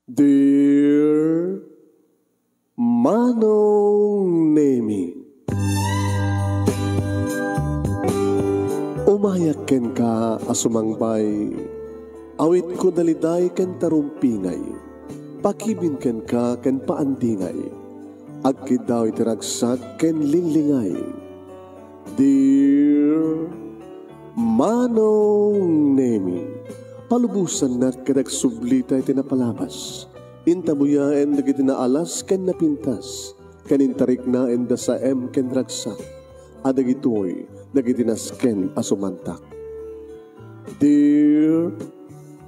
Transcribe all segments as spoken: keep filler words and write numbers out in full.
Dear Manong Nemi, umayak kenka a sumangbay, awitko daliday ken tarumpingay, pakibin kenka ken paandingay, agkiddaw iti ragsak ken linglingay. Dear Manong Nemi, palubosannak ket agsublita iti napalabas. Intabuyaen dagiti naalas ken napintas, ken intariknaen da saem ken ragsak, a dagitoy dagiti nasken a sumantak. Dear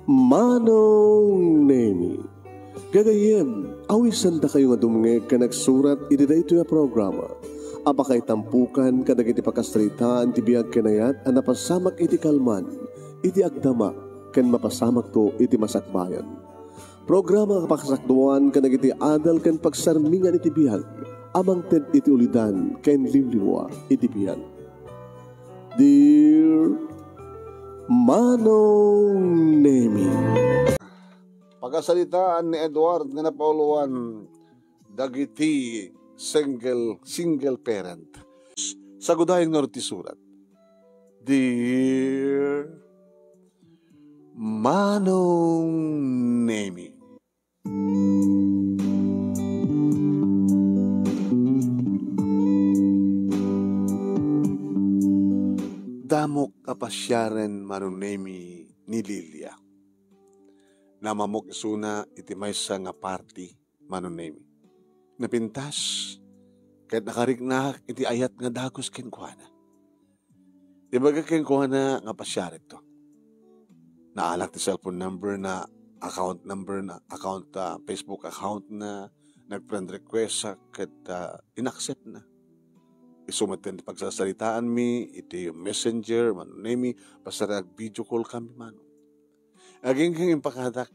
Manong Nemi, gagayyem, awisandakayo nga dumngeg ken agsurat iti daytoy a programa a pakaitampukan kadagiti pakasaritaan ti biag ken ayat a napasamak iti kalman, iti agdama, ken mapasamakto iti masakbayan. Programa nga pakasakduan kadagiti adal ken pagsarmingan iti biag a mangted iti ulidan ken liwliwa iti biag. Dear Manong Nemi. Pakasaritaan ni Edward nga napauluan dagiti single, single parent. Sagudayen ngarud ti surat. Dear Manong Nemi. Damok a pasiaren, Manong Nemi, ni Lilia. Namamok isuna iti maysa nga party, Manong Nemi. Napintas, ket nakariknak iti ayat nga dagus kenkuana. Ibaga kenkuana nga pasiarekto. Naalak ti cellphone number na, account number na, account, ah, Facebook account na, nag-friend request sa ket, ah, in-accept na. Isu met ti pagsasaritaanmi iti messenger, Manong Nemi, basta nag-video call kami, Manong. Agingga impakadak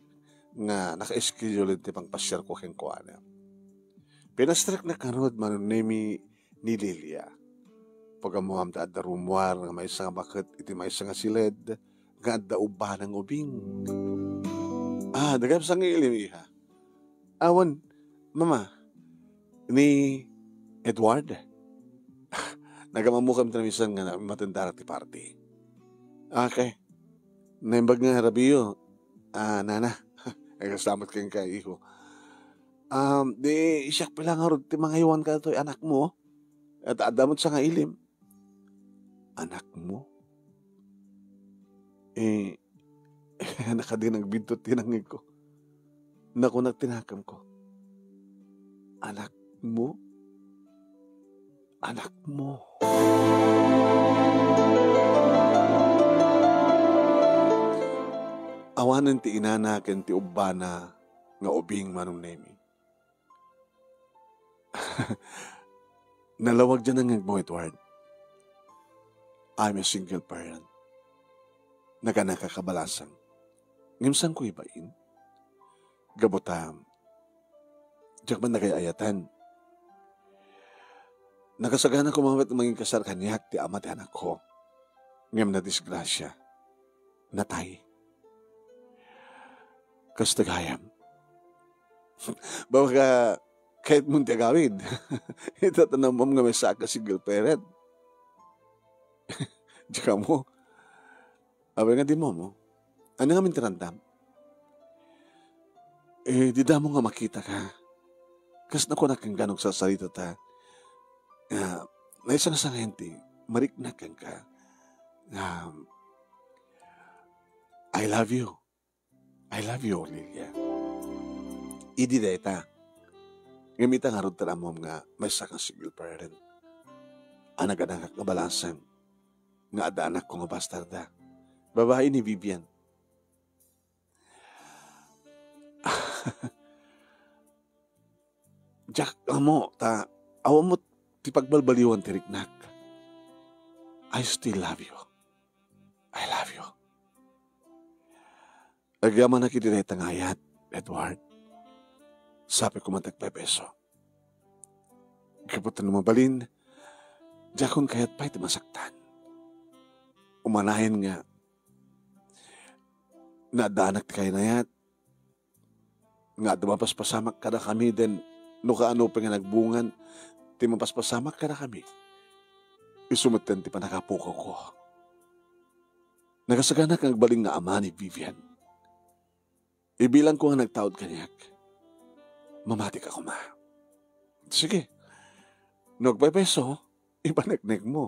nga naka-schedule ti pangpasiarko kenkuana. Pinastrek na karud, Manong Nemi, ni Lilia. Pag-ammuam ta adda rummuar nga maysa nga baket iti maysa nga siled nga adda ubbana nga ubing. Ah, dagam sa nga ilim, iha. Awan, mama, ni Edward. Nagamammukam ti namisan nga na-, matendara ti party. Okay. Naimbag nga rabiyo, ah, nana. Ay, kaslamat kenka, iho. Um, di siak pay la ngarud ti mangaywan kadatoy anakmo. Et adda met sa nga ilim. Anakmo? Eh, nakadi nagbidto ti nangngegko. Nakunak ti nakemko. Anakmo? Anakmo. Awanen ti inana ken ti ubbana nga ubing, Manong Nemi. Nalawag diay nangngegmo, Edward. I'm a single parent. Naganakak a balasang. Ngem saanko ibain? Gapu ta, diak man nagay-ayatan. Nakasagana koma met manginkasar kaniak ti ama ti anakko. Ngem nadisgrasia. Natay. Kasta gayam. Baga kayatmon ti agawid. Ita ta nammom nga maysaak a single parent. Diak ammo. Apay nga di mo ammo? Ania ngamin ti randam? Eh, dida ammo nga makitaka. Kas nakunak kenka no agsarsarita ta, ah, naisangsangen ti mariknak kenka. Ah, I love you. I love you, Lilia. Idi dayta. Ngem ita ngarud ta ammom nga maysaak a single parent. A naganakak nga balasang nga adda anakko nga bastarda. Babai ni Vivian. Diak ammo ta awan met ti pagbalbaliwan ti riknak. I still love you. I love you. Agyamanak iti dayta nga ayat, Edward. Sapay koma ti agpepeso. Gapu ta no mabalin, diakon kayat pay ti masaktan. Umanayen nga, naaddaanak ti kainayat, nga adda mapaspasamak kadakami, ken no kaano pay nga nagbungan ti mapaspasamak kadakami, isu metten ti pannakapukawko. Nakasaganak nga agbalin nga ama ni Vivian. Ibilangko nga nagtaud kaniak. Mamatika koma. Sige. No agpaypayso, ipaneknekmo.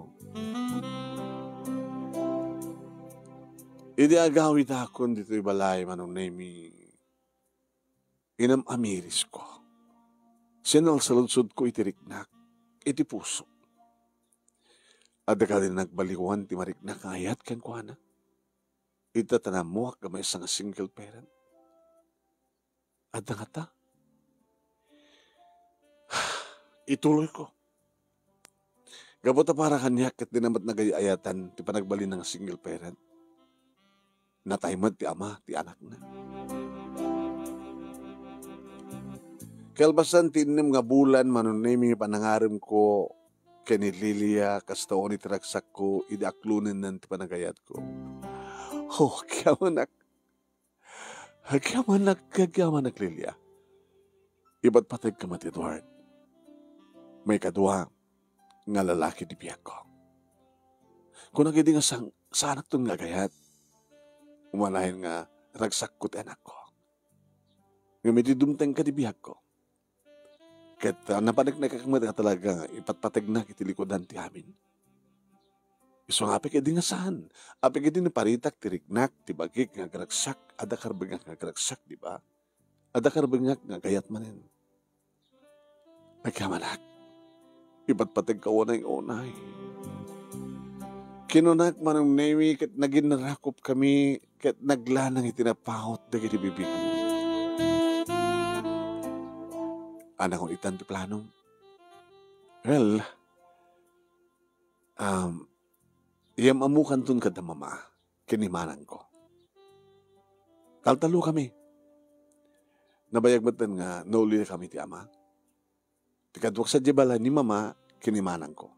Idi agawidakon ditoy balay, Manong Nemy, inam-amirisko. Sinalsaludsodko iti riknak, iti puso. Adda kadi nagbaliwan ti mariknak nga ayat kenkuana? Ita ta nammuak nga maysa nga single parent? Adda ngata? Ituloyko. Gapu ta para kaniak ket dina met nagay-ayatan ti panagbalinna nga single parent. Natay met ti ama ti anakna. Kalpasan ti innem nga bulan, Manong Nemy, panangaremko ken ni Lilia, kasta unay ti ragsakko idi aklonennan ti panagayatko. Oh, agyamanak. Agyamanak, agyamanak, Lilia. Ipatpategka met, Edward. Maikadua nga lalaki ti biagko. Kunak idi nga sang-, saanakton nga agayat. Umanayon nga ragsakko ti anakko. Ngem idi dumtengka ti biagko, ket, ah, napaneknekak met nga talaga nga ipatpategnak iti likudan ti amin. Isu nga apay ket idi nga saan, apay ket idi naparitak ti riknak, ti bagik nga agragsak, adda karbengngak nga agragsak, di ba? Adda karbengngak nga agayat manen. Agyamanak, ipatpategka unay-unay. Kinunak, Manong Nemy, ket naginnarakopkami ket naglanang iti napaut dagiti bibig. Ania ngay itan ti planom? Well, um, iyam-ammokanton kada mama ken ni manangko. Taltalokami. Nabayag metten nga naulinakami ti ama. Ti kaduak sadiay balay ni mama ken ni manangko.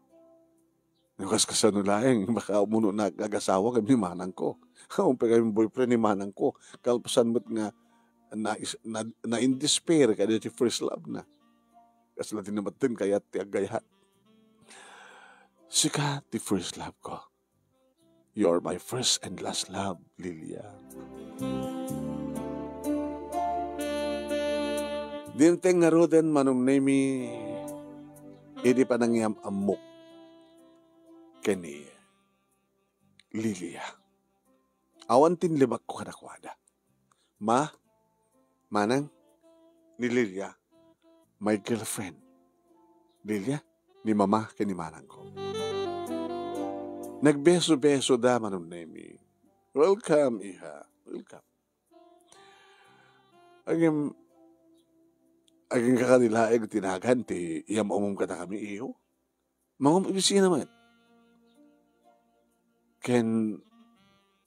No kas-, kasano laeng, baka umunonak nga agasawa ken ni manangko. Awan pay kami boyfriend ni manangko. Kalpasan met nga na-, na-, na-in despair kadi ti first love na. Kasla ti namateng kayat ti agayat. Sika ti first love ko. You're my first and last love, Lilia. Dimteng ngaruden, Manong Nemy, idi panangiyam-ammok ken ni Lilia. Awan tinlibakko kadakuada. Ma, manang, ni Lilia, my girlfriend. Lilia, ni mama ken ni manangko. Nagbeso-besoda, Manong Nemy. Welcome, iha. Welcome. Agim-, agingga kadi laeng ti nagan ti iyam-ammom kadakami, iyo? Mangum-opisina met. Ken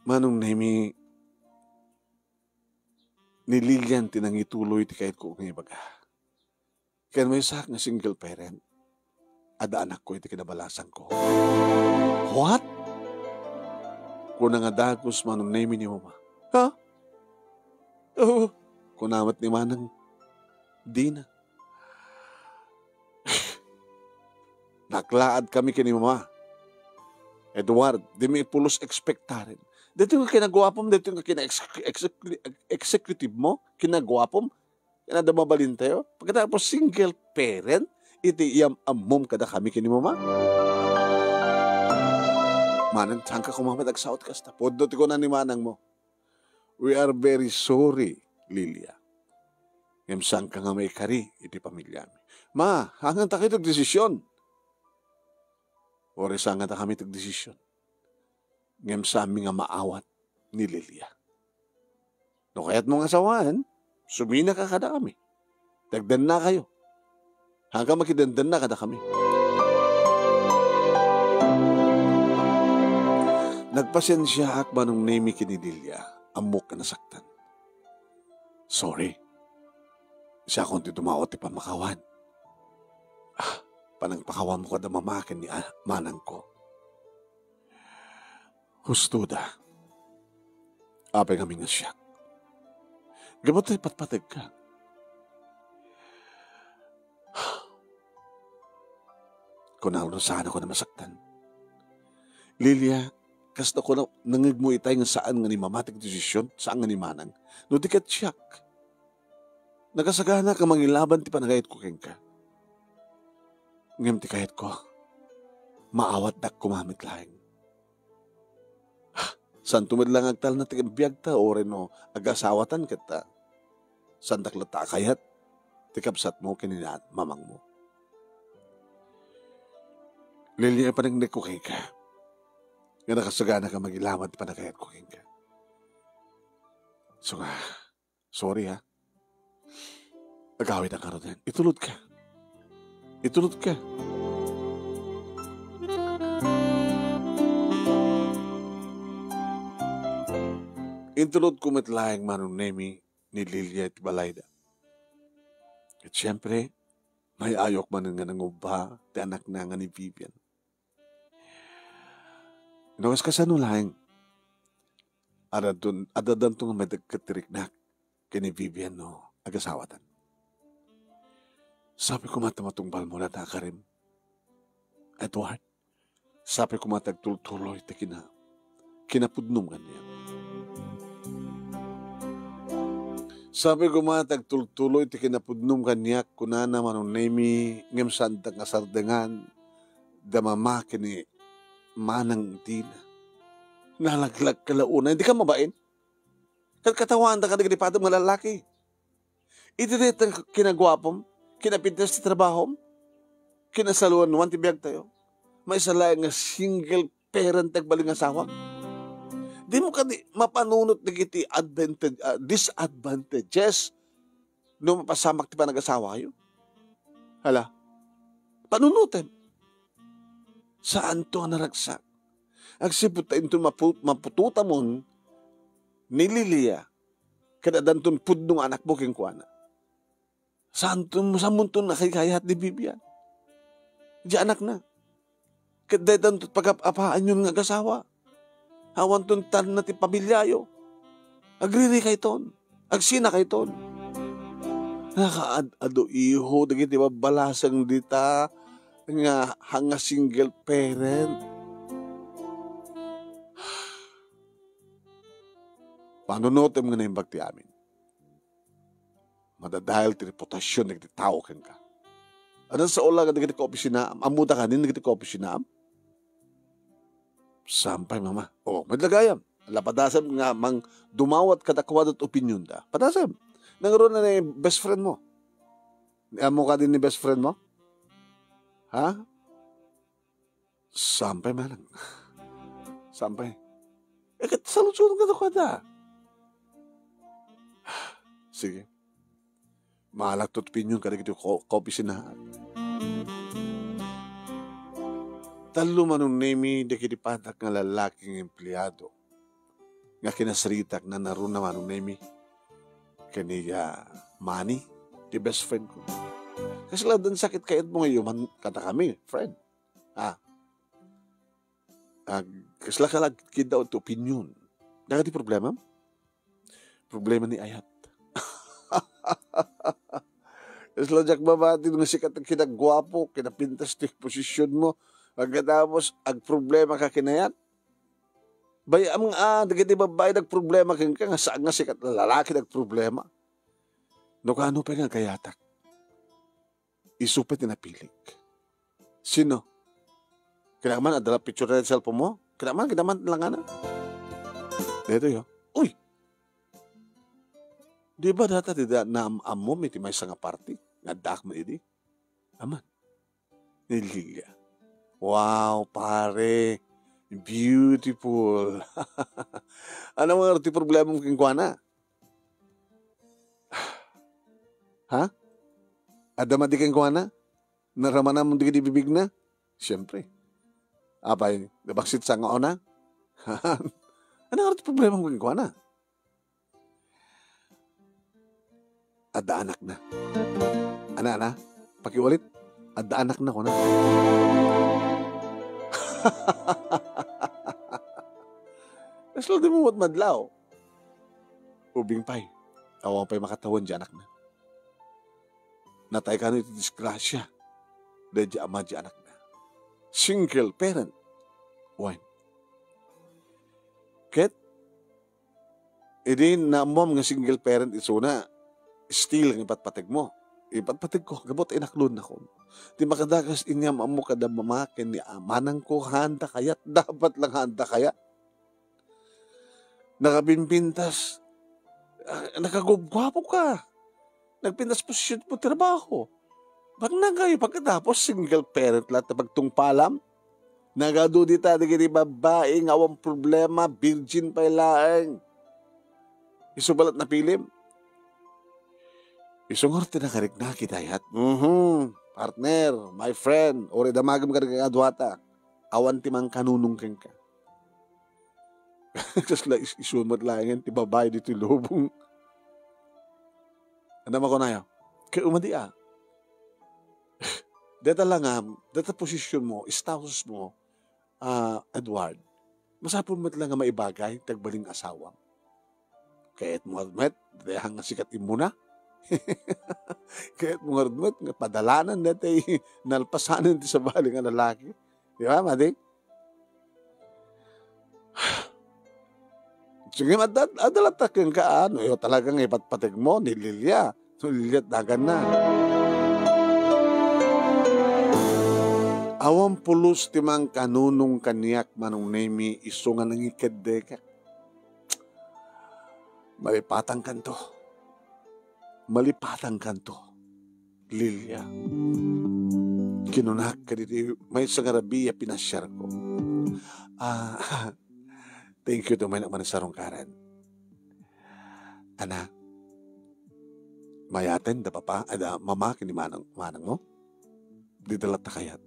Manong Nemy, ni Lilian ti nangituloy ti kayatko nga ibaga. Ken maysaak nga single parent, adda anakko iti kinabalasangko. What? Kuna nga dagus, Manong Nemy, ni mama. Ha? Oo, kuna met ni manang. Dina. Naklaadkami ken ni mama. Edward, dimo ipulos ekspektaren. Daytoy nga kinaguapom, daytoy nga kina-ex-, ex-, executive mo, kinaguapom, kina adda mabalintayo. Pagkatapos, single parent, iti iyam-ammom kadakami ken ni mama. Manang, saanka koma met agsaot kasta. Pudno ti kuna ni manang mo. We are very sorry, Lilia. Ngem saanka nga maikari iti pamiliami. Ma, haangan ta kayo ti agdesisyon. Uray saangan ta kami ti agdesisyon. Ngem saanmi nga maawat ni Lilia. No kayatmo nga asawaen, suminaka kadakami. Ti agdennakayo. Haanka makidendenna kadakami. Nagpasensiaak, Manong Nemy, ken ni Lilia. Ammok a nasaktan. Sorry. Siakon ti dumawat ti pammakawan. Ah, panangpakawanmo kada mama ken ni, ah, manangko. Husto da. Apay ngamin nga siak? Gapu ta ipatpategka. Kunana, no saan ako a masaktan. Lilia, kasla ko na, nangngegmo itay nga saan nga ni mama ti desisyon, saan nga ni manang. No di ket siak. Nakasagana ka mangilaban ti panagayatko kenka. Ngem ti kayatko, maawatdak koma met laeng. Saanto met la nga agtalna ti biagta, uray no agasawatan ket, ah, saandak latta a kayat ti kabsatmo ken ni mamangmo. Lilia, paneknekko kenka nga nakasagana ka mangilaban ti panagayatko kenka. So nga, sorry, ha. Agawid a ngaruden. Itulod ka. Itulod ka. Intulod ko met laeng, Manong Nemi, ni Lilia iti balayda. Ket siempre, may-ayok manen nga nangubba ti anakna nga ni Vivian. No, kas-, kasano laeng? Addanton, addanto nga madagket ti riknak ken ni Vivian no agasawatan. Sapay koma ta matungpalmo dayta a karim, Edward. Sapay koma ta agtultuloy ti kina-, kinapudnom kaniak. Sapay koma ta agtultuloy ti kinapudnom kaniak, kunana, Manong Nemi, ngem saandak nga sardengan da mama ken ni manang dina. Nalaglag ka la unay, dika mabain. Ket katawanda kadagiti padem nga lallaki. Iti dayta kinaguapom, kinapintas ti trabahom, kinasaluan ti biagtayo. Maysa laeng nga single parent ti agbalin nga asawam. Dimo kadi mapanunot dagiti advantage, ah, disadvantages no mapasamak ti panagasawayo? Hala, panunotem. Saanto a naragsak. Agsipud ta inton mapu-, maputotamon ni Lilia, ket addanton pudno nga anakmo kenkuana. Saanton, saanmonton a kaykayat ni Vivian. Diay anakna. Ket daytanto pagap-apaanyon nga agasawa. Awanton talna ti pamiliayo. Agririkayton. Agsinakayton. Nakaad-adu, iho, dagiti babbalaseng dita nga, nga single parent. Panunotem nga naimbag ti amin. Madadael ti reputasion dagiti tao kenka. Adda sao la dagiti kaopisinaam. Ammoda kadi dagiti kaopisinaam? Sampay, mama. O, met la gayam. Ala, padasem nga mang dumawat kadakuada ti opinionda. Padasem. Nangruna ni best friend mo. Ni ammo kadi ni best friend mo? Ha? Sampay, manang. Sampay. Eh, ket saludsodon kadakuada. Sige. Maalakto ti opinion kadagiti ko-, kaopisinaak. Tallo, Manong Nemi, dagiti patak nga lallaki nga empleado nga kinasaritak, nangruna, Manong Nemi, ken ni, ah, Manny, ti best friend ko. Kasla addan sakit kayatmo nga iuman kadakami, friend. Ah. Ag-, kasla ka la agkiddaw ti opinion. Dagiti problemam? Problema ni ayat. Kasla diak mabati nga sika ti kinaguapo, kinapintas ti posisionmo, pagkatapos agproblema ka ken ayat? Bay-am nga, ah, dagiti babbai nagproblema kenka, nga saan nga sika ti lalaki nagproblema. No kano pay nga agayatak? Isu pay ti napilik. Sino? Kinakman, adda la picture na ti cellphone mo? Kinakman, kinakman, langana. Daytoy, oh. Uy! Di ba data ti da-, naam-ammom iti maysa nga party? Nga addaak man idi? Aman. Ni Lilia. Wow, pare. Beautiful. Ano nga ti problema mo kenkuana? Ha? Adda madi kenkuana? Naramanam dagiti bibigna? Siempre. Apay, nabaksit sa nga una? Ano nga ti problema mo kenkuana? Adda anakna. Ana, ana? Pakiulit. Adda anakna, kuna. Kasla di mo madlaw. Ubing pay, awan pay makatawen diay anakna. Natay kano iti disgrasya daydi ama diay anakna. single parent. Wen. Ket, idi naammom nga single parent isuna, still nga ipatpategmo. Ipatpategko, gapu ta inaklonnakon. Ti makadakas inyam ammo kada mama ken ni manangko, haanda kayat, dapat lang haanda kayat. Nakabimbintas, ah, nakagubguapo ka. Nagpintas posisyon mo trabaho. Bagnang kayo pagkatapos, single parent lang ta pagtungpalam. Nagadu dita dagiti babbai nga awan problema, virgin pay laeng. Isu balat napilim. Isu ngarud ti nakarikna, kitayat. Mhm. Partner, my friend, uray damagem kadagiti kaduata. Awan ti mangkanunong kenka. Kasla is-, isu met laengen ti babai ditoy lubong. Ania makunayo? Kay umadi a. Deta langam, deta posisyon mo, status mo, ah, Edward, masapul met lang nga maibagay ti agbalin nga asawam. Kayat mo met, dayang nga sikat immuna. Kayat mo ngarud met nga padalanan daytay nalpasanen ti sabali nga lalaki. Di ba, madi? Sige, adda, adda latta kenka, ah, no, yo talaga nga ipatpateg mo, ni Lilia. So, Lilia, daganna. Awan pulos ti mangkanunong kaniak, Manong Nemi, isu nga nangikeddek. Malipatankanto. Malipatankanto, Lilia. Kinunak kaditi maysa nga rabii a pinasiarko. Ah, thank you to may nakmanisarong karan. Ana, mayaten da papa, ada mama, ken ni manang, manang mo? Dita latta kayat.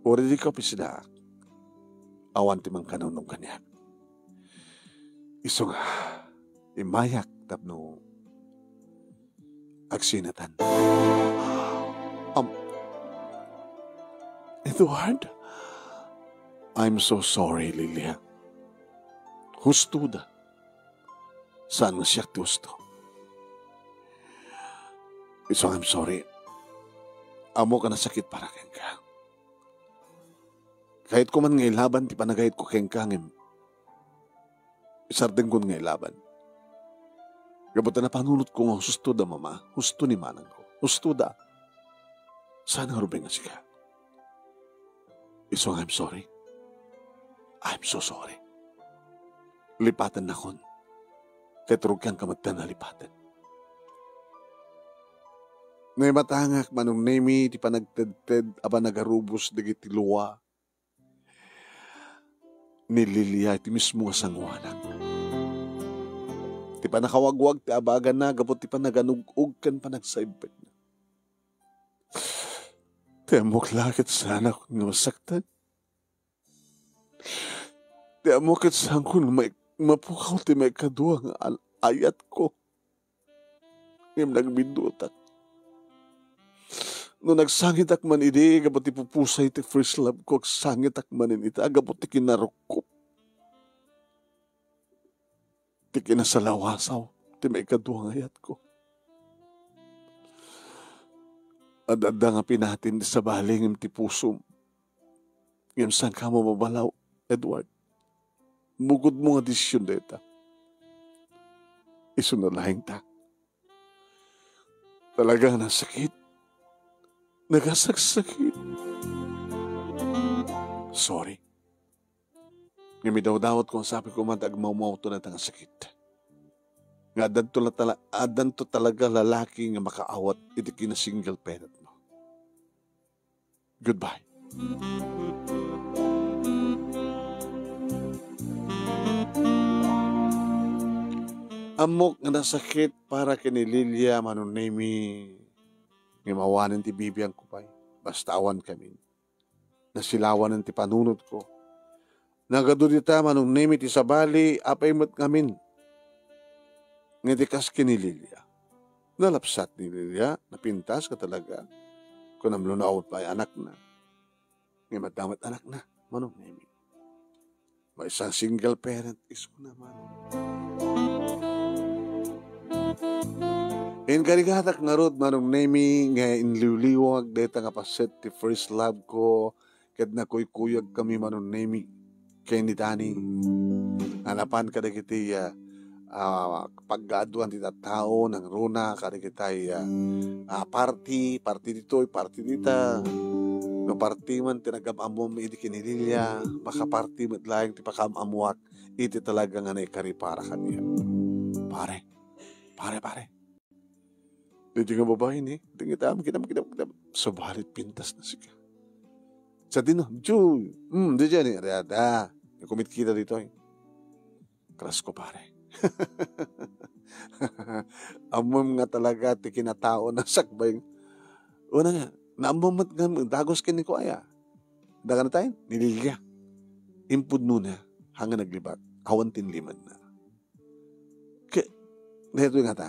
Uray dika pisidaak, awan ti mangkanunong kaniak. Isu nga, immayak tapno agsinatan. Um, Edward, I'm so sorry, Lilia. Husto da. Saan nga siak ti husto? Isu nga, I'm sorry. Ammok a nasakit para kenka. Kayatko man nga ilaban ti panagayatko kenka, ngem isardengko nga ilaban. Gapu ta napanunotko nga husto da mama, husto ni manangko, husto da. Saan nga rubeng nga sika? Isu nga, I'm sorry. I'm so sorry. Lipatennakon. Ket rugianka met ta nalipaten. Naimatangak, Manong Nemi, ti panagtedted a panagarubos dagiti lua ni Lilia iti mismo nga sangoanak. Ti pannakawagwag ti abaganna gapu ti panaganug-og ken panagsaibbekna. Ti ammok la ket saanak nga masaktan. Ti ammok ket saanko nga mai-, mapukaw ti maikadua nga al-, ayatko. Ngem nagbidutak. No nagsangitak man idi gapu ti pupusay ti first love ko, agsangitak manen ita gapu ti kinarukko. Ti kinasalawasaw ti maikadua nga ayatko. Ad-adda nga pinatin ti sabali ngem ti pusom. Ngem saanka mababalaw, Edward. Bukodmo nga desisyon dayta. Isuna laeng ta. Talaga nga nasakit. Nagasaksakit. Sorry. Ngem idawdawatko nga sapay koma ti agmawmawto dayta nga sakit. Nga addanto la tala-, addanto talaga lalaki nga makaawat iti kina-single parent mo. Goodbye. Ammok nga nasakit para ken ni Lilia, Manong Nemi, ngem awanen ti bibiangko pay. Basta awan kami. Nasilawanen ti panunotko. Nagadu dita, Manong Nemi, ti sabali, apay met ngamin. Ngem ti kas ken ni Lilia. Nalapsat ni Lilia, napintas nga talaga. Kunam no naawat pay anakna. Ngem adda met anakna, Manong Nemi. Maysa nga single parent, isu na, Manong. Inkarigatak ngarud, Manong Nemi, nga inliwliwag dayta nga paset ti first love ko, ket nakuykuyogkami, Manong Nemi, ken ni Dani, a napan kadagiti, ah, ah, pagkaaduan ti tattao, nangruna kadagitay, ah, ah, parti, parti ditoy, parti dita. No parti man ti nagam-ammoam idi kinililla, makaparti met laeng ti pakaam-ammoak iti talaga nga naikari para kaniak. Pare, pare, pare. Daytoy nga babai ni, dingita, kinam, kinam, kinam. Sabali pintas na sika. Sadino, Ju, hmm, di dyan eh, ada, ada. Kumitkita ditoy. Crush ko, pare. Ammom nga talaga ti kinatao na sakbay. Una nga, naammom met nga dagos ken ni kuaya. Dagana tayo, nililya. Impudno na, hanga naglibak, awan tinlimed na. Ke, daytoy nga ta.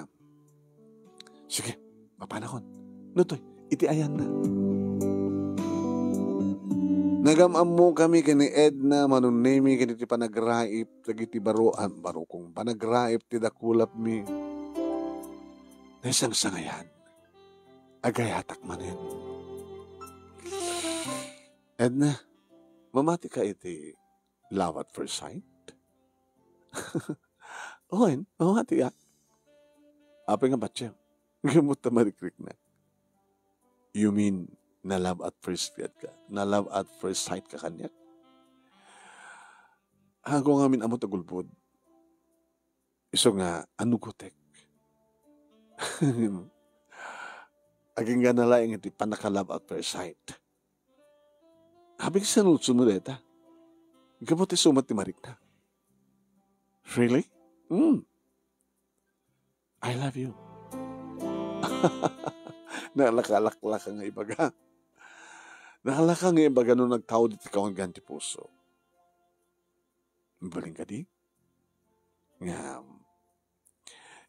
Sige, mapanakon. No toy, iti ayanna. Nagam-ammo kami ken ni Edna, Manong Nemi, ken iti panagraip dagiti baro-, ah, barokong panagraip ti dakulapmi. Naisangsangayan, agayatak manen. Edna, mamati ka iti love at first sight? Wen, mamati ka. Apay nga patiem? Gammot ta marikriknak. You mean, na-love at first sight ka? Na-love at first sight ka kaniak? Ako ngamin ammok a gulbod. Isu nga, anugotek. Agingga na laeng iti pannaka-love at first sight. Apay nga sinulsol mo dayta? Gapu ti sumat ti marikna. Really? Hmm. I love you. Nalakalaklaka nga ibaga. Nakalaka nga ibaga no nagtaud iti kawan-gan ti puso. Mabalin kadi? Ngem,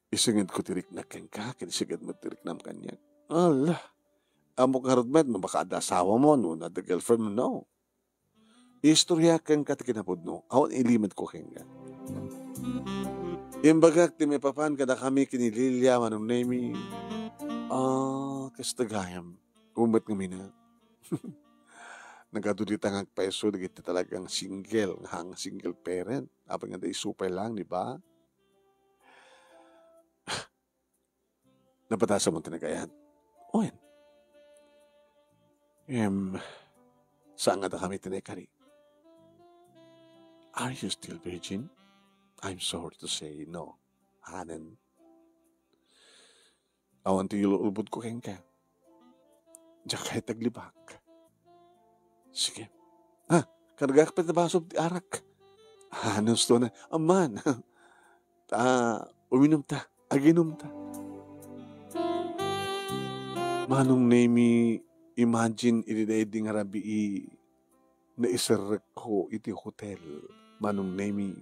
isinged ko ti riknak kenka, ken isinged mo ti riknam kaniak. Ala, ammok ngarud met no makaadda asawa mo, no adda girlfriend mo, no. Istorya kenka ti kinapudno, awan ilimed ko kenka. Imbagak ti maipapan kadakami ken ni Lilia, Manong Nemi. Ah, kasta gayam. Umet ngamin a. Nagadu dita nga agpayso dagiti talagang single, nga hang single parent. Apay nga da isu pay lang, di ba? Napatasam mo ti nagayan? Wen. Em, saan nga dakami ti naikari? Are you still virgin? I'm sorry to say, no. Hanen. Awan ti ulbod ko kenka. Diak kayat aglibak. Sige. Ah, kargaak pay ta baso ti arak. Ah, gusto na. Aman. Ta, uminum ta. Aginum ta. Manong Nemi, imagine iti daydi nga rabii, naiserrekko iti hotel, Manong Nemi,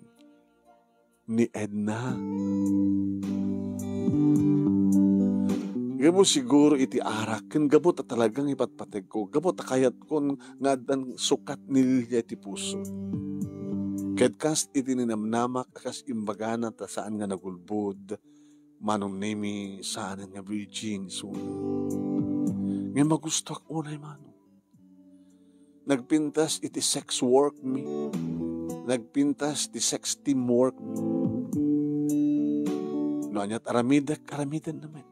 ni Edna. Gapu siguro iti arak, ken gapu ta talagang ipatpategko, gapu ta kayatkon nga addan sukat ni Lilia iti puso. Ket kas iti ninamnamak, kas imbagana ta saan nga nagulbod, Manong Nemi, saanen nga virgin isu. Ngem magustuak unay, Manong. Nagpintas iti sex work mi. Nagpintas ti sex team work mi. No aniat aramidek, aramiden namin.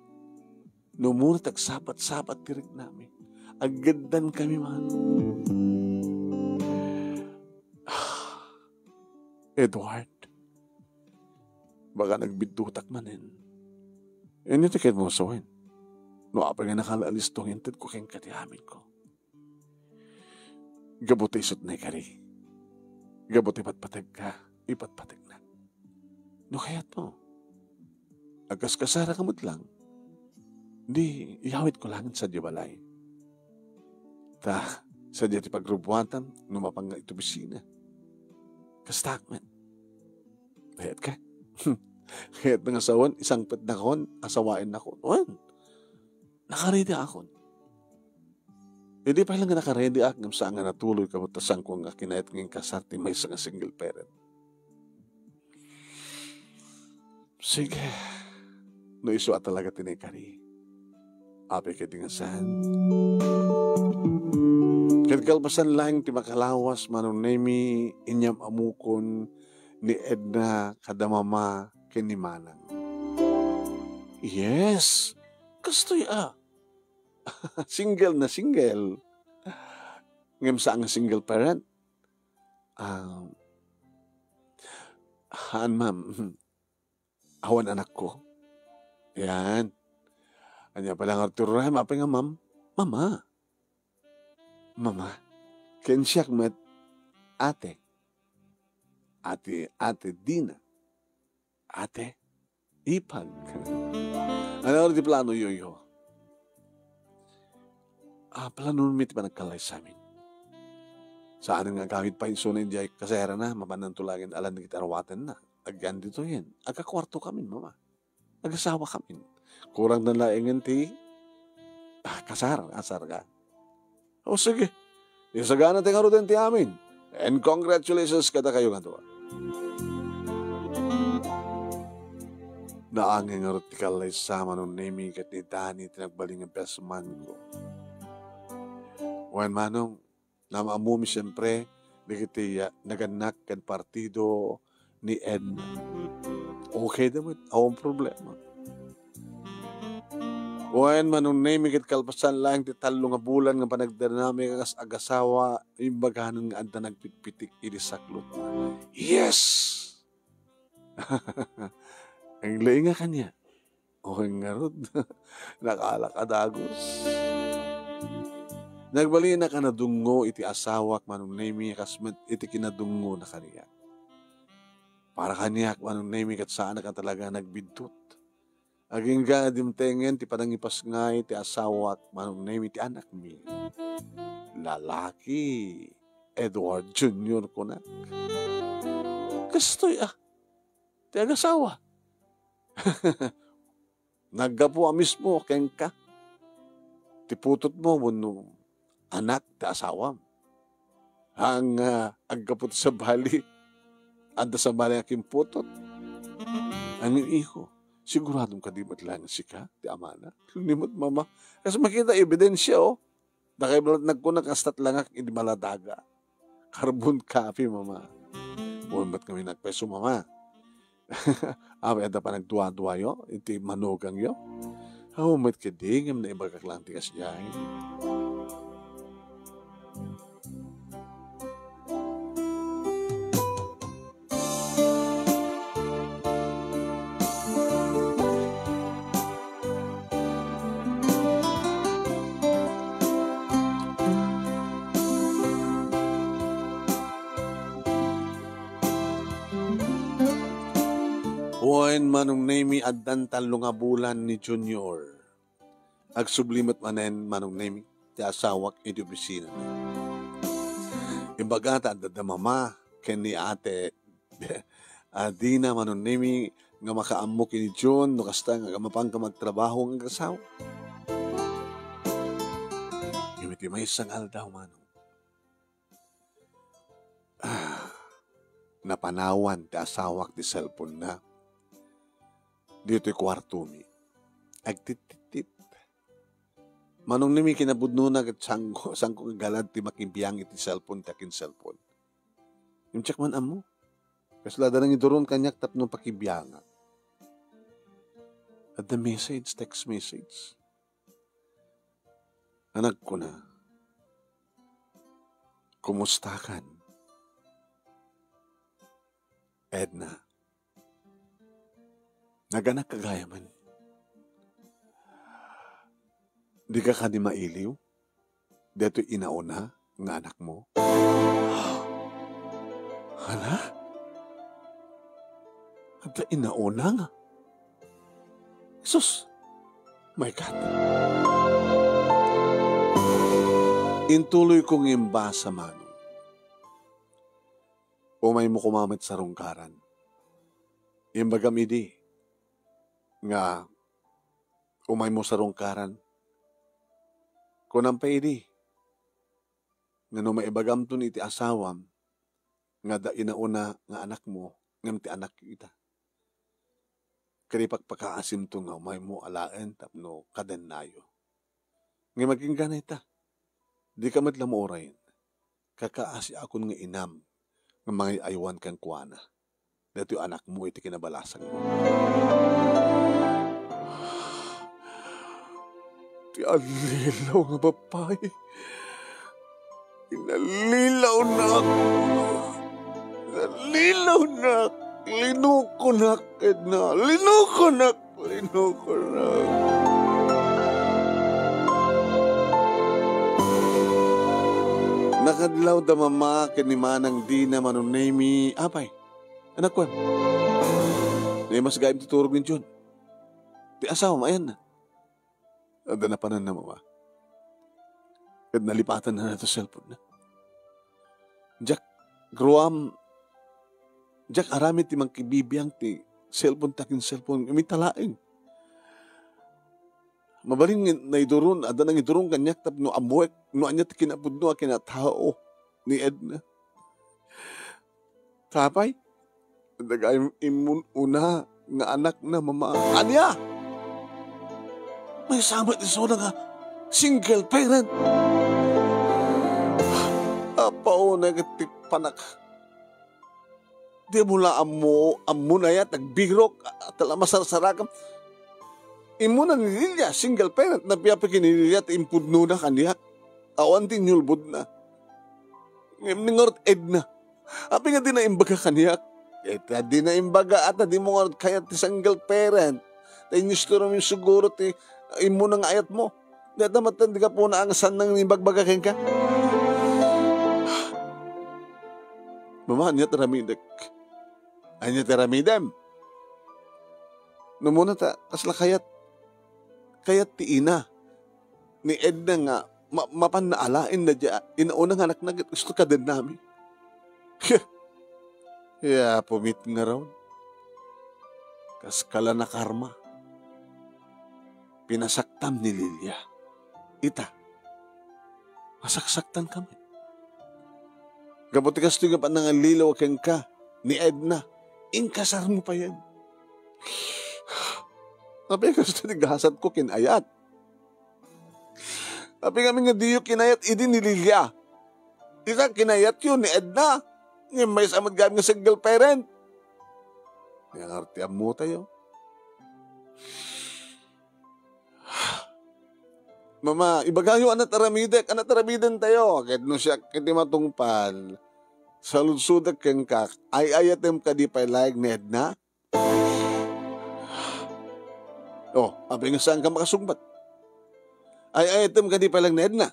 No umuna ti agsabat-sabat ti riknami, aggeddan kami man. Edward, baka nagbiddutak manen. Inyo ti ket mo sawen. No apay nga nakalalis to nga inted ko kenka ti amin ko. Gapu ti isut naikari. Gapu ti patpategka, ipatpategna. No kayat mo, agkaskasara ka met lang, di iyawit ko langit sadiay balay. Ta, sadiay ti pagrubuatan, no mapan nga iti opisina. Kastak met. Kayat ka? Kayat nga sawen, isangpet nakon, asawaen nakon. Wen, nakaredy akon. Idi pay lang nga nakaredy ak, ngem saan nga natuloy, kabutasanko nga kinayat nga inkasar ti maysa nga single parent. Sige. No isu a talaga ti naikari. Apay ket di nga saan. Ket Kalpasan laeng ti makalawas, Manong Nemi, inyam-amukon ni Edna kada mama ken ni Manang. Yes, kastoy a. Single na single. Ngem saan nga single parent? Ah, haan, ma'am. Awan anakko. Yan. Ania pay la nga Arturo, Ray, apay nga, ma'am? Mama. Mama. Ken siak met, ate. Ate, Ate Dina. Ate, ipag. Ano ti plano yo, yo? Ah, plano mi ti panagkallaysamin. Saan nga agamit pay isuna idiay kasayaranna, mapannanto laeng alan dagiti arwatenna. Agyan ditoyen. Agkakuarto kamin, mama. Agasawa kamin. Kurang na laengen ti, ah, kasar, asar ka. O sige, isagana ti ngaruden ti amin. And congratulations kadakayo nga dua. Naangay ngarud ti kallaysa, Manong Nemi, ket ni Dani ti nagbalin nga best man ko. Wen, Manong, naam-ammomi siempre dagiti, ah, nagannak ken partido ni Edna. Okay da met, awan problema. Wen, Manong Nemi, ket kalpasan laeng ti tallo nga bulan nga panagdanami kas agasawa, imbaganan nga adda nagpitpitik idi saklot. Yes! Ang laing nga kaniak. Okay ngarud. Nakalak a dagus. Nagbalinak a nadungngo iti asawak, Manong Nemi, kas met iti kinadungngo na kaniak. Para kaniak, Manong Nemi, ket saanak a talaga nagbiddut. Agingga dimtengen ti panangipasngay ti asawak, Manong Nemi, ti anakmi. Lalaki, Edward Junior, kunak. Kastoy a, ti agasawa. Naggapu a mismo kenka ti putotmo wenno anak ti asawam. Ang, ah, aggapu ti sabali, adda sabali a kimputot. Ang iko, siguradom kadi met laeng sika ti amana? Ni met mama. Kas makita, ebidensia, oh. Dakay balat nagkuna, kastat langak idi maladaga. Carbon copy, mama. Wen met kami nagpeso, mama. Awa, adda panagduaduayo iti manugangyo. Aw, met kadi ngem naibagak lang ti kasdiay. Wen, Manong Nemi, addan tallo nga bulan ni Junior. Agsubli met manen, Manong Nemi, ti asawak iti opisina. Imbaga ta adda da mama ken ni ate, a, dina, Manong Nemi, nga makaammo ken ni Jun no kasta nga mapanka magtrabaho nga agasawa. Ngem iti maysa nga aldaw, Manong, ah, napanawan ti asawak ti cellphone-na ditoy kuartomi. Agtittittip. Manong Nemi, kinapudnona ket saanko, saanko nga galad ti makibiang iti cellphone ti akin-cellphone. Ngem diak man ammo. Kasla adda nangiduron kaniak tapno pakibiangak. Adda message, text message. Anakko na, kumustakan? Edna, naganak ka gayamen. Dika kadi mailiw daytoy inauna nga anakmo? Hala? Adda inauna nga? Sus! My God! Intuloyko nga imbasa, Manong. Umaymo koma met sarungkaran. Imbagam idi nga umaymo sarungkaran. Kunam pay idi nga no maibagamton iti asawam nga adda inauna nga anakmo, ngem ti anakyo ita. Ket ipakpakaasimto nga umaymo alaen tapno kadennayo. Ngem agingga ita, dika met la maurayen. Kakaasiakon nga inam nga mangay-aywan kenkuana. Daytoy anakmo iti kinabalasangmo. Ti allilaw nga babai. Inallilawnak. Inallilawnak. Linukonak, Edna. Linukonak. Linukonak. Nakadlaw da Mama ken ni Manang Dina Manong Nemi. Apay, anak kuan. Naimas gayam ti turog ni John. Ti asawam, ayanna. Adda napananna, Mama. Ket nalipatanna ti cellphone-na. Diak, Ruam, diak aramid ti mangkibibiang ti cellphone ta ken cellphone. Umita laeng. Mabalin nga naiduron, adda nangiduron kaniak tapno ammoek no ania ti kinapudno a kinatao ni Edna. Sapay, dagay immun-una nga anakna, Mama. Ania? Maysa met isuna nga single parent. Apaw, nagtipanak. Di mo la ammo, ammo na yat, nagbirok, at ala masarsarakam. Imuna ni Lilia, single parent, napiapay ken ni Lilia, ti impudnona kaniak. Awan ti inyulbodna. Ngem ni ngarud Edna. Apay nga dina imbaga kaniak? Ita dina imbaga, ata di mo ngarud kayat ti single parent. Ta inyustoram siguro ti imuna nga ayat mo. Dayta met ti gapuna nga saan nang imbagbaga kenka. Mama, ania ti aramidek? Ania ti aramidem? No muna ta, kasla kayat, kayat ti ina ni Edna nga ma-, mapan naalaen daydiay inauna nga anakna ket gusto kadennami. Ya, pumit nga raw. Kas kala nakarma. Pinasaktam ni Lilia. Ita, masaksaktan kami. Gapu ti kastoy nga pannangallilaw kenka ni Edna, inkasar mo payen. Apay kastoy ti gasat ko kinayat. Apay ngamin nga diyo kinayat idi ni Lilia. Ita kinayatyo ni Edna. Ngem maysa met gayam nga single parent. Nga ngarud ti ammo tayo. Mama, ibagayo, ania ti aramidek, ania ti aramiden tayo. Ket no siak iti matungpal, saludsodek kenka, ay-ayatem kadi pay laeng ni Edna? Oh, apay nga saanka makasungbat? Ay-ayatem kadi pay laeng ni Edna?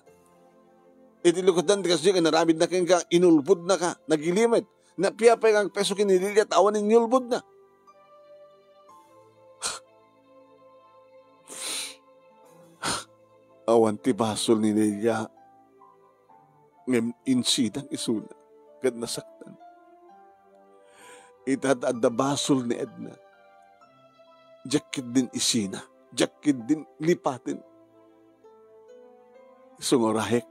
Iti lukodan ti kasdi nga inaramidna kenka, inulbodnaka, nagilimed. Napiapay nga agpeso ken ni Lilia ta awan inyulbodna. Awan ti basol ni Lilia, ngem insidang isuna ket nasaktan. Ita ta adda basol ni Edna, diak ketdin isina, diak ketdin lipaten. Isu nga urayek,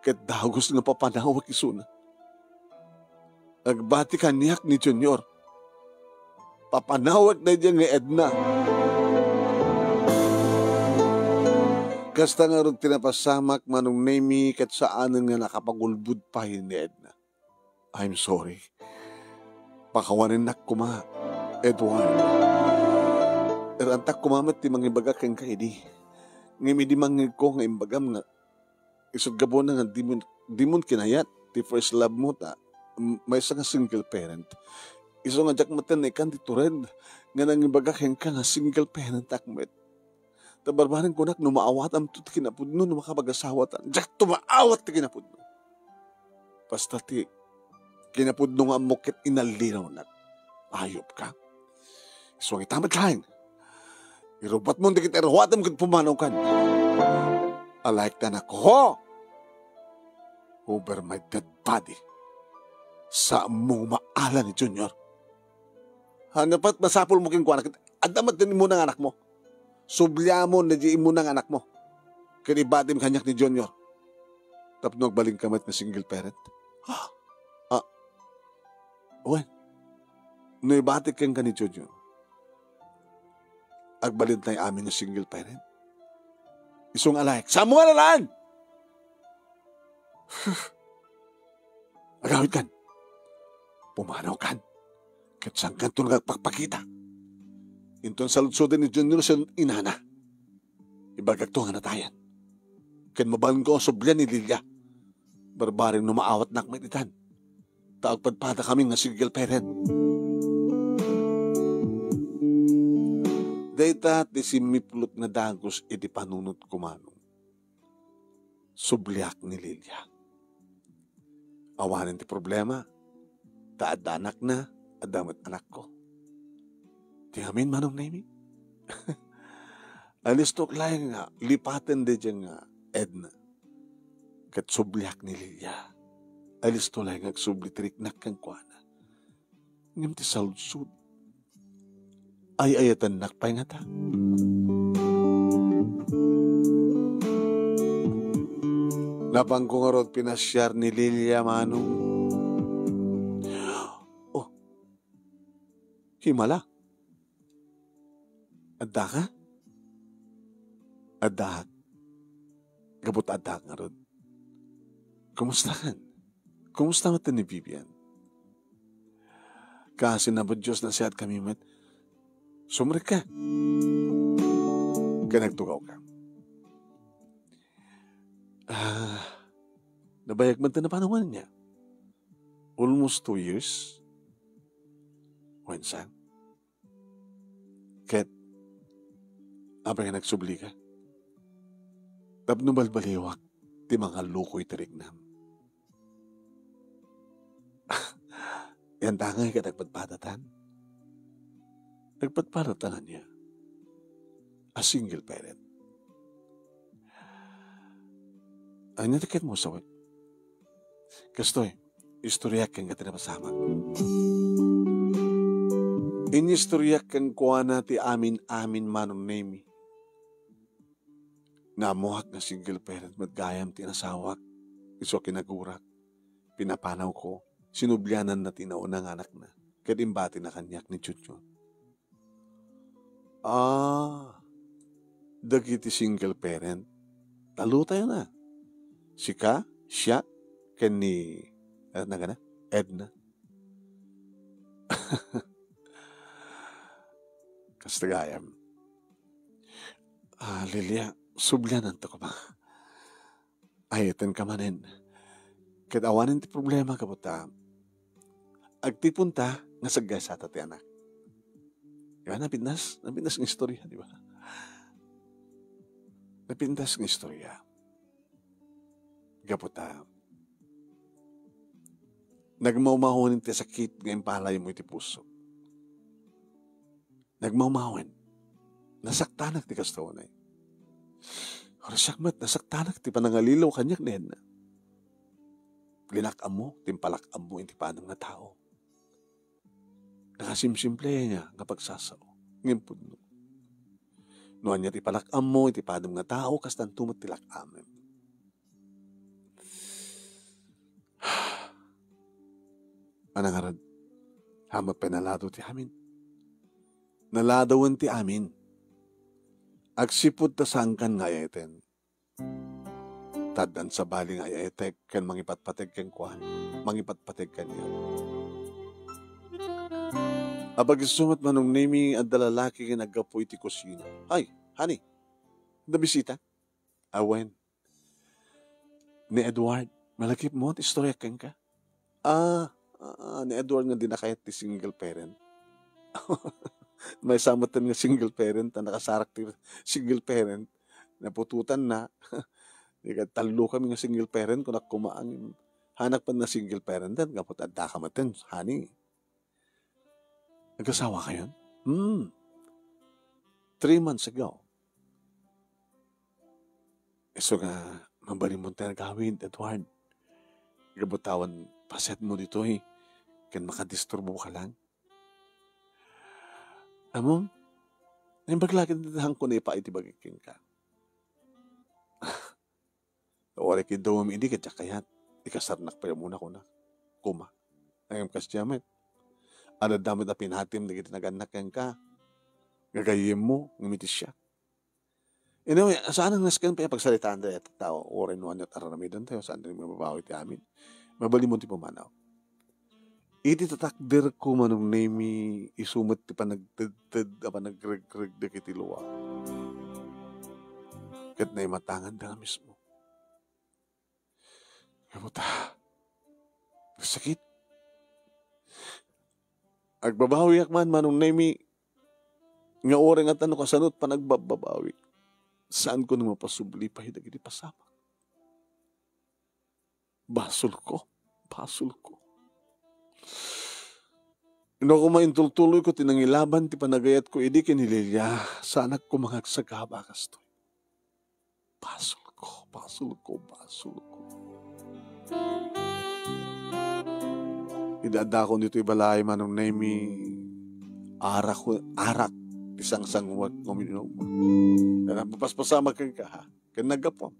ket dagus nga papanawek isuna. Agbati kaniak ni Junior. Papanawek daydiay nga Edna. Kasta ngarud ti napasamak, Manong Nemi, ket saanen nga nakapagulbod pay ni Edna. I'm sorry. Pakawanennak koma, Edward. Erantak koma met ti mangibaga kenka idi. Ngem idi mangngegko nga imbagam nga isut' gapuna nga dimon, dimon kinayat ti first love mo ta, m-, maysa nga single parent. Isu nga diak met naikkan ti tured nga nangibaga kenka nga single parent ak met. Ta barbareng kunak no maawatam to ti kinapudno no makapag-asawatan. Diak to maawat ti kinapudno. Basta ti kinapudno nga ammok ket inallilawnak. Ayop ka. Isu nga ita met laeng. Irubat mo dagiti ruatem ket pumanawkan. Alaek ta nako. Over my dead body. Saan mo maala ni Junior? Ania pay masapul mo kenkuana ket adda met ti imuna nga anakmo. Subliamon daydiay imuna nga anakmo. Ket ibatim kaniak ni Junior. Tapno agbalinka met nga single parent. Ah, wen, no ibatik kenka ni Junior, agbalintay amin nga single parent. Isu nga alaek. Saan mo nga alaen? Agawidkan. Pumanawkan. Ket saankanto nga agpakpakita. Inton saludsoden ni Junior sen inana, ibagakto nga natayan. Ken mabalinko a sublian ni Lilia. Barbareng no maawatnak met itan. Ta agpadpadakami nga single parent. Dayta ti simmiplot nga dagus iti panunotko, Manong. Subliak ni Lilia. Awanen ti problema, ta adda anakna, adda met anakko. Ti amin, Manong Nemi. Alistok laeng nga lipaten daydiay nga Edna. Ket subliak ni Lilia. Alisto laeng nga agsubli ti riknak kenkuana. Ngem ti saludsod, ay-ayatennak pay ngata. Napanko ngarud pinasiar ni Lilia, Manong. Oh, himala. Addaka? Addaak. Gapu ta addaak ngarud. Kumustakan? Kumusta met ni Vivian? Kaasi na ba Dios, nasiatkami met. Sumrekka. Ken agtugawka. Ah, nabayag man ti napanungan niya. Almost two years. Wen, saan? Ket, apay nga nagsublika? Tapno balbaliwak ti mangallukoy ti riknam. Yantangay ket agpadpadatan. Agpadpadatan ania? A single parent. Ania ti ket mo sawen? Kastoy, istoryak kenka ti napasamak. Inistoryak kenkuana ti amin-amin, Manong Nemi. Naammoak nga single parent met gayam ti inasawak, isu a kinagurak, pinapanawko, sinubliananna ti nauna nga anakna, ket imbatina kaniak ni Junior. Ah, dagiti single parent. Tallo tayo na. Sika, siak, ken ni, ano na gana? Edna. Kasta gayam. Ah, Lilia, subliananto koma. Ay, iten ka manen. Ket awanen ti problema, gapu ta agtiponta nga saggaysata ti anak. Di ba? Napintas, napintas nga istorya, di ba? Napintas nga istorya. Gapu ta nagmawmawen ti sakit nga impalay mo iti puso. Nagmawmawen. Nasaktanak ti kastoy. Horas siak met, nasaktanak ti panangalilaw kaniak ni Edna. Linak-ammo ti impalak-ammo iti padem nga tao. Nakasimsimple nga, nga pagsasao. Ngem pudno. No ania ti palak-ammo iti padem nga tao, kastanto met ti lak-amem. Ana ngarud, hamat pay naladaw ti amin. Naladawen ti amin. Agsipud ta saankan nga ay-ayaten. Ta addan sabali nga ay-ayatek ken mangipatpateg kenkuan, mangipatpateg kaniak. Apag-isu met, Manong Nemi, adda lalaki nga naggapu iti kusina. Ay, honey, adda bisita? Awen. Ni Edward, malagipmo ti istoryak kenka? Ah, ah, ni Edward nga di na kayat ti single parent. Maysa met nga single parent, a nakasarak ti single parent, naputotanna. Di ket tallo kami nga single parent, kunak koma, ngem hanak pay nga single parent, gapu ta addaka met, honey. Nagasawa kayon? Hmm. Three months ago. Isu nga, mabalinmo ti agawid, Edward. Gapu ta awan paset mo ditoy, ken makadisturbo ka lang. Ammom, naimbag la ket ti haanko naipaay ti bagik kenka. Uray ket dawem idi ket diak kayat. Ikasarnak pay a muna, kunak. Koma. Ngem kasdiay met. Adda met a pinatim dagiti nagannak kenka. Gagayyemmo, ngem iti siak. Anyway, saan nga nasken pay a pagsaritaan dayta tao, uray no ania ti ar-aramidentayo, saan ti mababawi ti amin. Mabalin mo ti pumanaw. Iti tatakderko, Manong Nemi, isu met ti panagtedted a panagregreg dagiti luak. Ket naimatanganda nga mismo. Kamu ta, sakit. Agbabawiak man, Manong Nemi, nga uray nga ta no kasano ti panagbabbabawi, saanko nga mapasubli pay dagiti pasamak. Basolko, basolko. No koma intultuloyko ti nangilaban ti panagayatko idi ken ni Lilia, saanak koma nga agsagaba a kastoy. Basolko, basolko, basolko. Idi addakon ditoy balay, Manong Nemi, arak, arak ti sangsanguek nga uminom. Napapaspasamak kenka, ha? Ken naggapuam.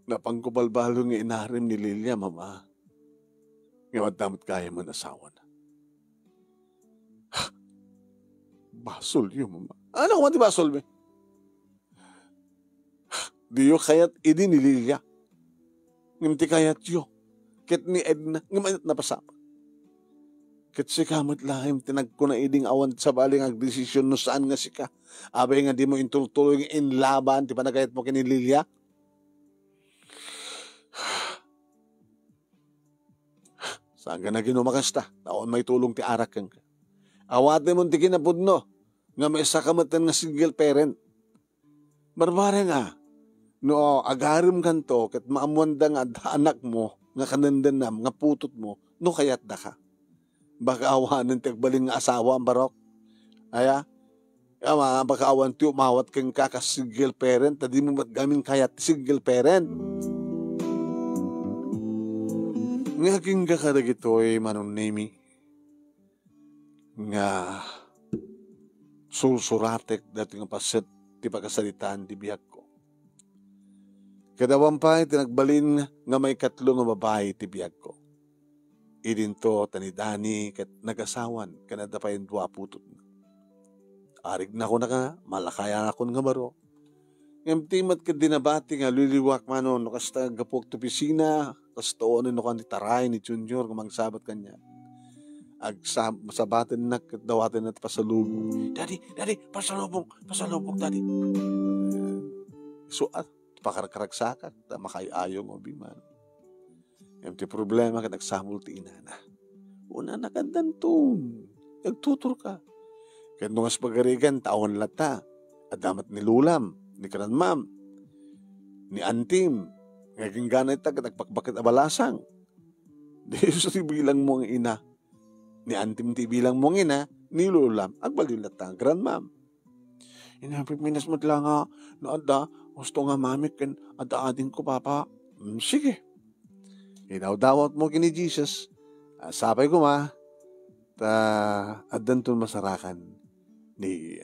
Napanko balbaliw nga inarim ni Lilia, Mama, nga adda met gayam nga asawana. Basolyo, Mama. Ania koma ti basolmi? Diyo kayat idi ni Lilia. Ngem ti kayatyo ket ni Edna, ngem ania ti napasamak? Ket sika met laeng ti nagkuna idi nga awan sabali nga agdesisyon no saan nga sika. Apay nga dimo intultuloy nga inlaban ti panagayatmo ken ni Lilia? Saan nga naginuma kasta, ta awan maitulong ti arak kenka. Awatenmo ti kinapudno nga maisaka metten nga single parent. Barbareng a, no agaremkanto ket maammoanda nga adda anakmo nga kanendennam nga putotmo, no kayatdaka. Baka awanen ti agbalin nga asawa, Barok. Aya? Ama, baka awan ti umawat kenka kas single parent, ta dimo met gamin kayat ti single parent. Nga agingga kadagitoy, Manong Nemi, nga sursuratek daytoy nga paset ti pakasaritaan ti biagko. Ket awan pay ti nagbalin nga maikatlo nga babai ti biagko. Idinto ta ni Dani ket nagasawan ken adda pay dua a putotna. Arignakonaka, malakayanakon nga baro. Ngem ti met ket di nabati nga liliwak manon no kasta aggapuak ti opisina, kasta wenno no kasta ti taray ni Junior nga mangsabat kaniak. Agsab-, sabatennak ket dawatenna ti pasalubong. "Daddy, Daddy, pasalubong, pasalubong, Daddy." So, at pakarkaragsakak, ta makaay-ayo nga ubbing man. Ngem ti problema ket agsapul ti inana. Unana, addanton. Agtuturka. Ket no kas pagarigan, ta awan latta. Adda met ni lulam, ni grandmam, ni antim. Nga agingga ita ket agpakpakit a balasang. Di isu ti bilangmo nga ina. Ni antim ti bilangmo nga ina, ni lulam, agbalin latta nga grandmam. Ina, pipintas met la nga no adda, husto nga mamik ken adda adingko, Papa. Mm, sige. Idawdawatmo ken ni Jesus. Ah, sapay koma, ta addanton masarakan ni,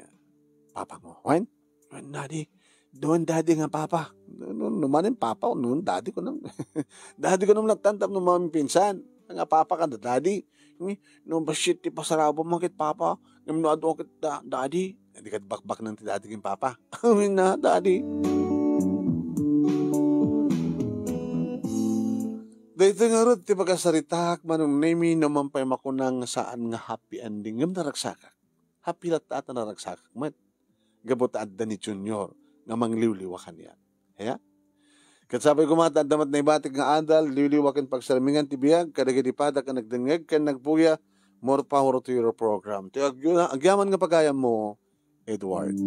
ah, papamo. Wen? Wen, Daddy. Wen, Daddy nga Papa. No, no, no manen Papa, no, Daddy ko nang, Daddy ko nang nagtantap no mamipinsan. Nga Papa ka na, Daddy. Ni, no, basit ti pasarabo mo kit Papa. Ngem no adu ket da-, Daddy. Di ket bakbak nang ti Daddy ken Papa. Amin na, Daddy. Daytoy ngarud ti pakasaritaak, Manong Nemi, no man pay makunang saan nga happy ending. Ngem naragsakak. Happy latta ta naragsakak met. Gapu ta adda ni Junior nga mangliwliwa kaniak. Aya? Ket sapay koma ta adda met naibatik nga adal, liwliwa ken pagsarmingan ti biag kadagiti padak a nagdengngeg ken nagpuya. More power to your program. Ti agyu-, agyaman nga pagayammo, Edward.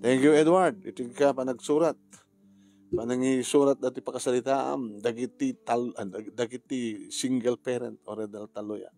Thank you, Edward. Iti ka panagsurat. Panangisurat dati pakasaritaam, dagiti tal-, ah, dag-, dagiti single parent o red alta luya.